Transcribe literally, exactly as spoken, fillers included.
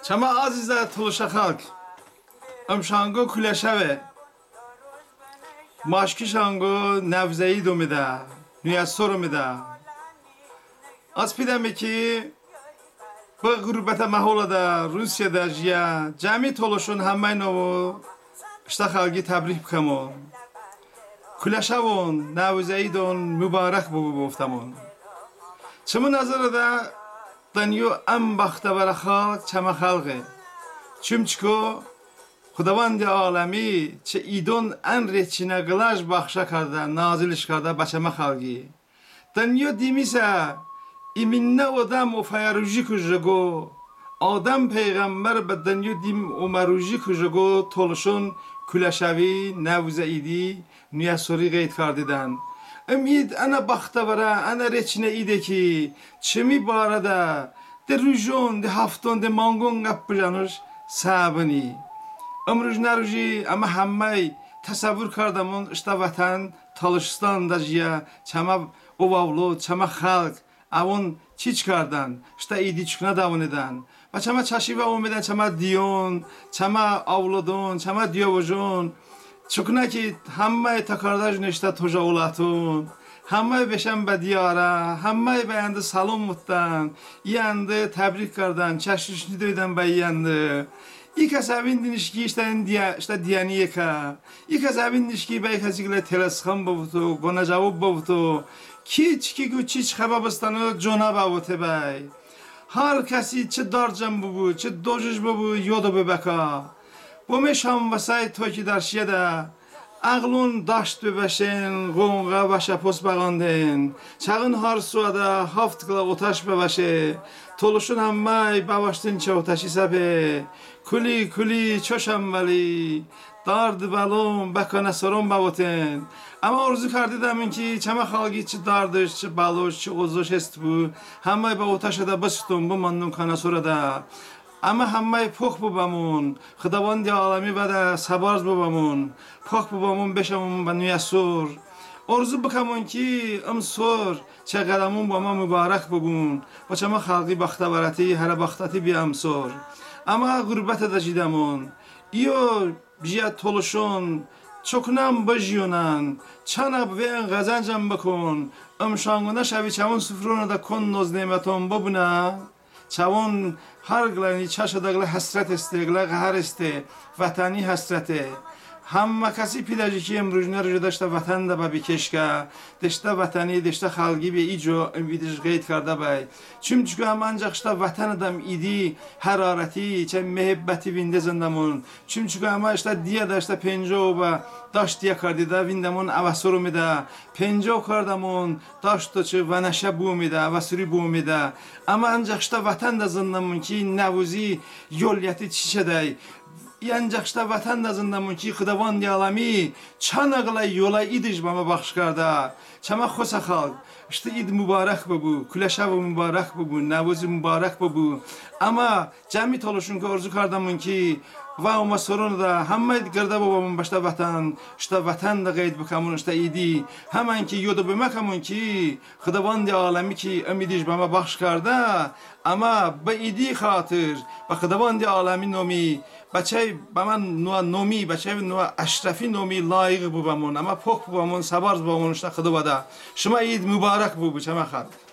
Çəmə əzizə tolışə xəlq, ımşanqo Kuləşəve, maşkışanqo Nəvuzə id omedə, Nuyə sor omedə. Az pidəme ki, bı ğurbətə məholədə, Rusiyədə jiyə cəmi tolışon həmməy nomo ıştə xəlqi təbrik bıkəmon. Kuləşəvon, Nəvuzə idon mubarək bıbu bıvotəmon. Çımı nəzərədə dınyo ən bəxtəvərə xəlq çəmə xəlqe. Çumçıko Xıdavəndi aləmi çı idon ən reçinə qıləyş bəxşə kardə, nazilış kardə bə çəmə xəlqi. Dınyo dimisə iminə odəm ofəyə rujiku jıqo, Adəm peyğəmbər bə dınyo dim omə rujiku jıqo tolışon Kuləşəvi, Nəvuzə idi, Nuyə sori ğeyd kardedən. Im id ənə bəxtəvərə, ənə reçinə ide ki, çımi barədə de rujon, de hafton, de manqon qəp bıjəniş sə bıni. Imruj nə ruji əmə həmməy təsəvvur kardəmon ıştə vətən Talışıstanədə jiyə çəmə ovavlod, çəmə xəlq, əvon çiç kardən, ıştə idi çoknə dəvonedən. Və çəmə çəşi və omedən çəmə diyon, çəmə avlodon, çəmə diyəvojon. Çoknə ki həmməy təkardəşon ıştə tojə oləton, həmməy beşən bə diyərə, həmməy bə yəndı səlom votdən, i yəndı təbrik kardən, çəşış nideydən bə i yəndı. İ kəs əvindəniş ki ıştə diyəni ekə. İ kəs əvindəniş ki bə i kəsi qılə teləsxan bıvıto, qonə cəvob bıvıto. Ki çiçiku çiç xəbə bıstənı conə bəvote bəy. Har kəsi çı dardışən bıbu, çı dojış bıbu, yodo bıbəkə. Bome şanvəsəy toy ki darşiyədə əğlon daşt bıbəşen, ğonğə vəşə pos bəğanden. Çağın har soədə haft qılə otəş bəvəşe. Tolışon həmməy bəvaştin çı otəşi səpe. Kuli, kuli, çoşən vəli, dard bəlon bə kanə soron bəvoten. Əmə orzu kardedəmon ki çəmə xəlqi çı dardış, çı bəloş, çı ozoş hest bu, həmməy bə otəşədə bısuton, bımandon kanə sorədə. Əmə həmməy pox bıbəmon, Xıdavandi aləmi vədə səbarz bıbəmon, pox bıbəmon, beşəmon bə Nuyə sor. Orzu bıkəmon ki ım sor çə ğədəmon bəmə mubarək bıbun, bə çəmə xəlqi bəxtəvərəti, hərə bəxtəti biyə ım sor. Əmə ğurbətədə jidəmon. İyo jiyə tolışon çoknən bıjiyonən, çanə bıveyən, ğəzəncən bıkon. Imşanqonə şəvi çəvon sıfronədə kon noz-neməton bıbunə. Çəvon har qıləyni çəşədə qılə həsrət este, qılə ğəhər este, vətəni həsrəte. Həmmə kəsi pidəşe ki ımrujnə rujədə ıştə vətənədə bə bikeşkə, de ıştə vətəni, de ıştə xəlqi be ico ım idış ğeyd kardə bəy. Çumçıko əmə əncəx ıştə vətənədəm idi hərarəti, çəy məhəbbəti vinde zındəmon. Çumçıko əmə ıştə diyədə, ıştə pencəo bə daşt diyə kardedə vindəmon əvəsor omedə. Pencəo kardəmon, daşto çı vənəşə bıomedə, əvəsori bıomedə. Əmə əncəx ıştə vətənədə zındəmon ki Nəvuzi yoləti çiçədəy. Əncəx ıştə vətənədə zındəmon ki Xıdavandi aləmi çanə qılə yolə idış bəmə bəxş kardə. Çəmə xosə xəlq, ıştə id mubarək bıbu, Kuləşəv mubarək bıbu, Nəvuz mubarək bıbu. Əmə cəmi tolışonku orzu kardəmon ki və omə soronədə həmməy qırdə bıbəmon bəştə vətən, ıştə vətənədə ğeyd bıkəmon ıştə idi. Həmən ki yodo bıməkəmon ki Xıdavandi aləmi ki ım idış bəmə bəxş kardə, əmə bı idi xatır, bə Xıdavandi aləmi nomi, bə çəy bəmə noə nomi, bə çəy noə əşrəfi nomi layiğ bıbəmon, əmə pox bıbəmon, səbarz bıbəmon ıştə Xıdo vədə. Şımə id mubarək bıbu, çəmə xəlq.